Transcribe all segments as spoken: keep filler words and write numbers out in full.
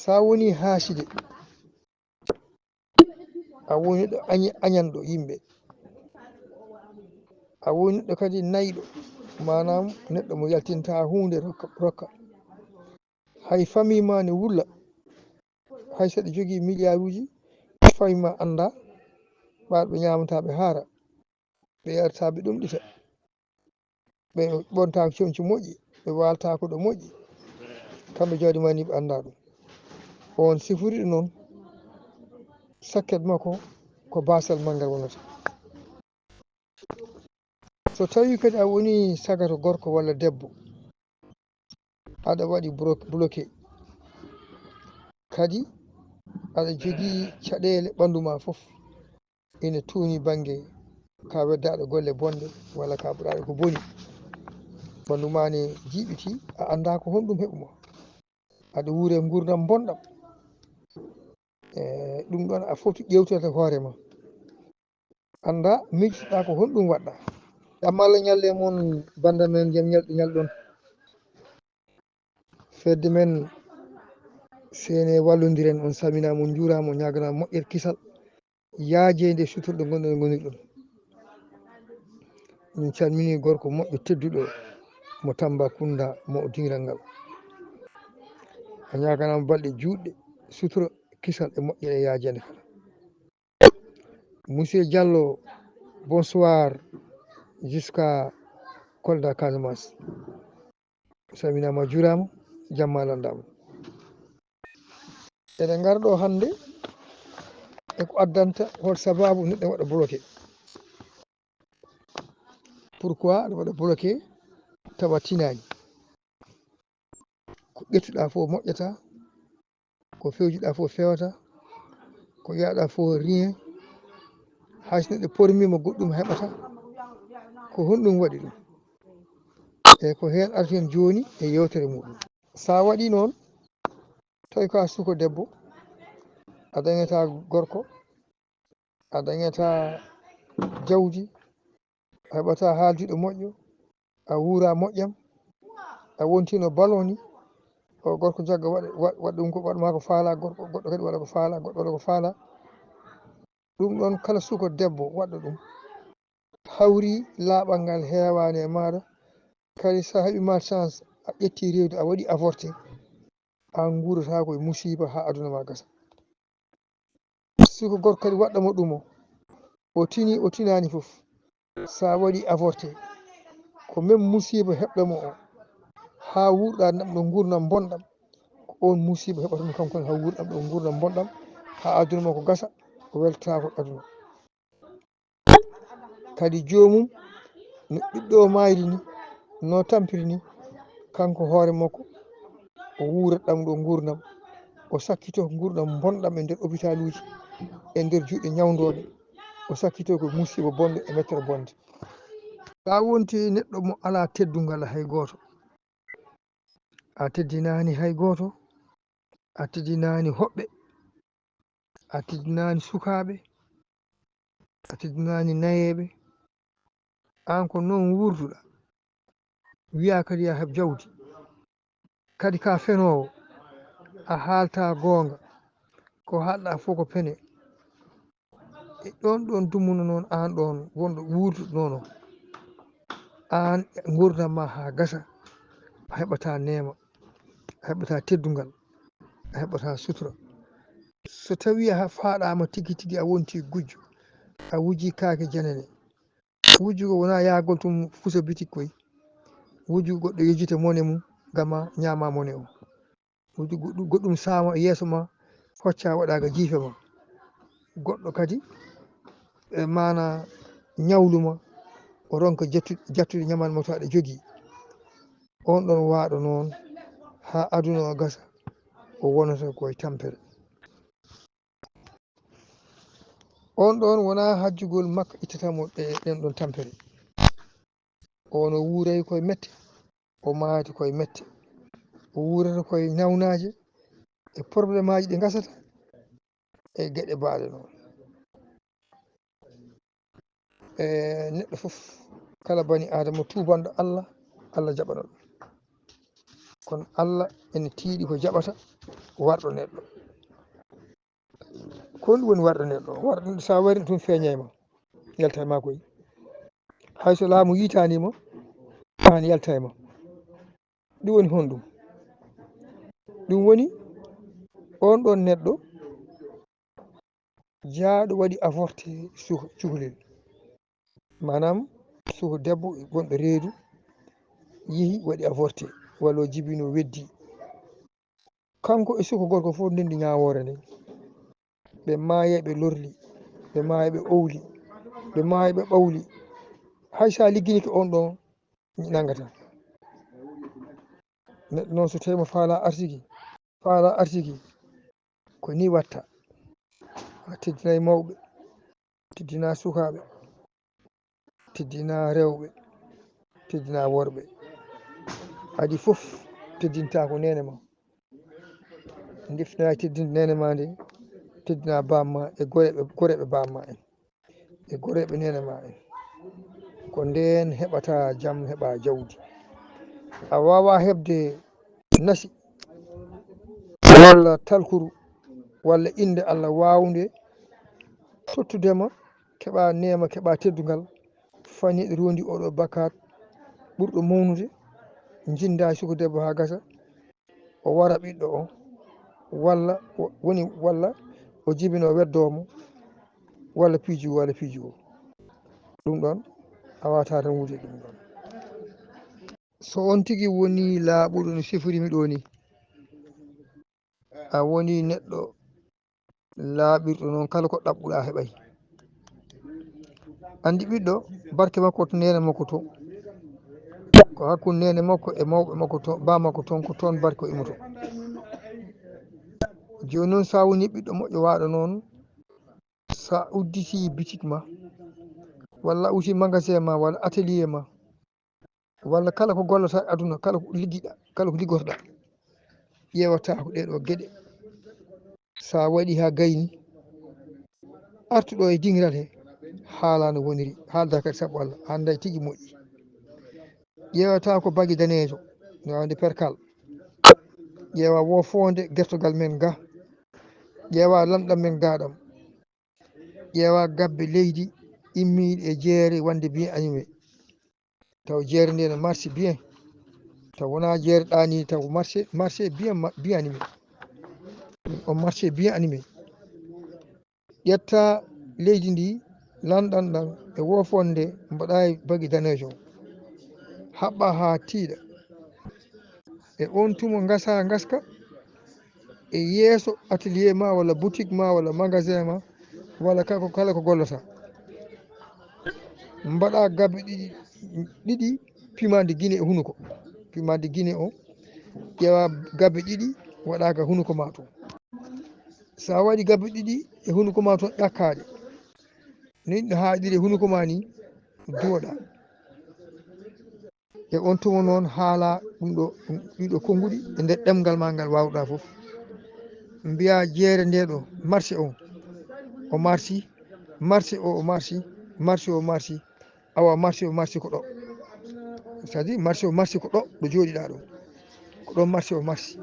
So a woni haaside, a woni ɗo añi-, añanɗo yimɓe, a woni ɗo kadi nayɗo, maanaam neɗɗo mo yaltinta huunde rokka, rokka. Hay famille ma ne wulla, hay so aɗa jogii milliarduuji, famille ma annda, ɓaade ɓe ñaamata ɓe haara, ɓe yarata ɓe ɗum ɗita. Ɓe ɓontaako comci moƴƴi, ɓe waaltaako ɗo moƴƴi. Kamɓe jawdi ma ni ɓe annda ɗum. On siforiɗo noon, sakket makko ko baasal manngal wonata. So tawi kadi a woni sagato gorko walla debbo, aɗa waɗi bro-, bloqué, kadi aɗa jogii caɗeele ɓanndu ma fof, ina tuuni bannge ka weddaɗo golle bonɗe walla ka mbaɗaɗo ko boni. Ɓanndu ma ne jiiɓiti, a annda ko honɗum heɓu ma. Aɗa wuure nguurndam bonɗam. E, ɗum ɗon a foti ƴeewtorde hoore ma. Annda miijitoɗa ko honɗum waɗɗa. Jam Allah ñalle mon bannda men, jam ñalɗi ñalɗon. Fedde men, sene wallondiren, on salminaama, on njuuraama, on ñaaganaama moƴƴere, kisal, yaajeende, sutorɗe ngonɗen ngonirɗon. Min calmini gorko moƴƴo tedduɗo mo Tambacounda, mo o diŋiral ngal. A ñaaganaama balɗe juutɗe, sutura, kisal e moƴƴere e yaajeende kala. Monsieur Diallo, bonsoir, jusqu'à Kolda, Casamance. Salminaama, juuraama, jamma lanndaama. Eɗen ngara ɗo hannde e ko addanta, hol sababu neɗɗo waɗa bloqué. Pourquoi aɗa waɗa bloqué tawa tinaani? Ko ƴettuɗa fof moƴƴata, ko fewjuɗa fof fewata, ko yiyaɗa fof rien. Hay so neɗɗo pormima goɗɗum heɓata, ko honɗum waɗi ɗum? E ko heen arten jooni e yewtere muɗum. Sa waɗi noon, tawi ko a suko debbo, a dañata gorko, a dañata jawdi, a heɓata haalduɗo moƴƴo, a wuura moƴƴam, a wontino ballon ni, o gorko jagga waɗa, wa-, waɗa ɗum ko, waɗa ma ko faala, gorko, goɗɗo kadi waɗa ko faala, goɗɗo waɗa ko faala. Ɗum ɗon kala suko debbo waɗɗo ɗum, hawri laaɓal ngal heewaani e maaɗa, kadi so a heɓi malchance, a ƴetti rewde, a waɗi avorté, a nguurata ko e musiba haa aduna ma gasa. Suko gorko kadi waɗɗa mo ɗum o, o tini, o tinaani fof, so a waɗi avorté, ko même musiba heɓɗa mo o, haa wuurɗa ɗam ɗo nguurndam bonɗam, ko on musiba heɓata ɗum kanko ne, haa wuurɗam ɗo nguurndam bonɗam, haa aduna makko gasa, o weltaako aduna. Kadi joomum no ɓiɗɗo o maayri ni, no tampiri ni, kanko hoore makko, o wuura ɗam ɗo nguurndam, o sakkito nguurndam bonɗam e nder opitaluuji, e nder juuɗe ñawndooɓe, o sakkito ko musiba bonɗo e mettere bonde. Sa wonti neɗɗo mo alaa teddungal hay gooto, a teddinaani hay gooto, a teddinaani hoɓɓe, a teddinaani sukaaɓe, a teddinaani nayeeɓe. Aan ko noon wuurduɗa, wiya kadi a heɓ jawdi, kadi ka fenoowo, a haalta goonga, ko haalɗa fof ko pene. E ɗon ɗon dumuno noon, aan ɗon wonɗo wuurduɗo noon o, aan nguurndam ma haa gasa, a heɓata neema, a heɓata teddungal, a heɓata sutura. So tawi a faaɗaama tigi tigi, a wonti gujjo, a wuji kaake janane, wujugol wonaa yahgol tun fusa bitik koy. Wujugol goɗɗo yejjita mone mum, gama ñaama mone o. Wuju goɗɗum, goɗɗum saama e yeeso ma, hocca waɗa ga jiife ma. Goɗɗo kadi, e maana ñawlu ma, o ronka jattu-, jattude ñamal mo to aɗa jogii. On ɗon waaɗo noon, haa aduna o gasa, o wonata koye tampere. On ɗon wonaa hajjugol makko ittata mo ɗe-, ɗen ɗon tampere. On o wuuray koye mette, o maayata koye mette, o wuurata koye nawnaaje e problèmeaaji ɗi gasata e geɗe baaɗe noon. E neɗɗo fof, kala bani Aadama tuubanɗo Allah, Allah jaɓana ɗum. Kono Allah ene tiiɗi ko jaɓata, warɗo neɗɗo. Ko ɗum woni warɗo neɗɗo? Warɗo neɗɗo, so a wari ɗum, feeñay ma, yaltay ma koy. Hay so laamu yitaani ma, aan yaltay ma. Ɗum woni honɗum? Ɗum woni on ɗon neɗɗo jaaɗo waɗi avorté suh-, cukalel. Maanaam, suho debbo gonɗo reedu yehi waɗi avorté, walla o jibino weddi. Kanko e suko gorko fof ndenndi ñaawoore nden. Ɓe maaya, ɓe lorli, ɓe maaya, ɓe owli, ɓe maaya, ɓe ɓawli. Hay so a ligginike on ɗon, nangata. Neɗɗo noon, so tawii mo faalaa arsiki, faalaa arsiki, ko nii watta. A teddinay mawɓe, teddinaa sukaaɓe, teddinaa rewɓe, teddinaa worɓe. Adii fof teddintaa ko neene ma. Ndiftinaa teddinde neene ma nde, teddinaa baam ma e goreeɓe, goreeɓe baam ma en, e goreeɓe neene ma en. Ko ndeen heɓata jam, heɓa jawdi. A waawaa heɓde nasi, walla talkuru, walla innde Alla waawnde tottude ma, keɓa neema, keɓa teddungal, fani eɗo rondi oɗo bakkaat ɓurɗo mawnude, njinda e suko debbo haa gasa, o wara ɓiɗɗo o, walla wo-, woni, walla o jibino weddoo mo, walla piiji o, walla piiji o. Ɗum ɗon, a waawataa tan wuude ɗum ɗon. So on tigi woni laaɓuɗo no sifori mi ɗoo ni, a woni neɗɗo laaɓirɗo noon, kala ko ɗaɓɓuɗaa heɓay. Anndi ɓiɗɗo, barke makko to neene makko to, ko hakkunde neene makko e mawɓe makko to, baa makko toon, ko toon barke o immoto. Jooni noon, so a woni ɓiɗɗo moƴƴo waaɗo noon, so a udditi bitik ma, walla a udditi magasin ma, walla atelier ma, walla kala ko gollata e aduna, kala ko liggiɗa, kala ko liggotoɗa, ƴeewata ko ɗee ɗoo geɗe. So a waɗi haa gayni, artuɗo e dingiral he, haala no woniri, haalda kadi sabu Alla, annday tigi moƴƴi. Ƴeewata ko bagi daneejo, no wonde perkal. Ƴeewa woofoonde gertogal men ga. Ƴeewa lamɗam men ga ɗam. Ƴeewa gabbe leydi immiiɗe e jeere wonde bien animé. Taw jeere nde no marché bien. Taw wonaa jeere ɗaani, taw marché, marché bien, ma-, bien animé. On marché bien animé. Ƴetta leydi ndi, lanɗan ɗan e woofonde, mbaɗa e bagi daneejo. Haɓɓa haa tiiɗa. E on tuma ngasa ngaska e yeeso atelier ma, walla boutique ma, walla magasin ma, walla ka-, ko kala ko gollata. Mbaɗa gabbe ɗiɗi, ɗiɗi pimande Guinée e hunuko. Pimande Guinée o, ƴeewa gabbe ɗiɗi, waɗa ka hunuko ma to. So a waɗi gabbe ɗiɗi e hunuko ma to, ƴakkaɗe. Ni ɗo haaɗiri e hunuko ma ni, duwoɗa. E on tuma noon haala ɗum ɗo, ɗum, ɗiɗo konnguɗi e nder ɗemngal ma ngal waawɗa fof. Mbiya jeere nde ɗo, marché o, o marsi, marché o, o marsi, marché o marsi, awa marché o marsi ko ɗo. C'est-à-dire marché o marsi ko ɗo, ɗo jooɗiɗa ɗo. Ko ɗo marché o marsi.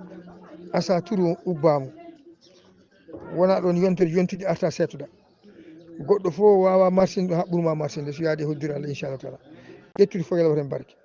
Asa turu o ubbaamo. Wona ɗon yontere yontude arta seetoɗa. Goɗɗo fof waawa marsinde ɗo haɓɓuru ma marsinde so yaadi e hoddira Allah, inchallahu taala. Ƴettude fof yalawata en barke.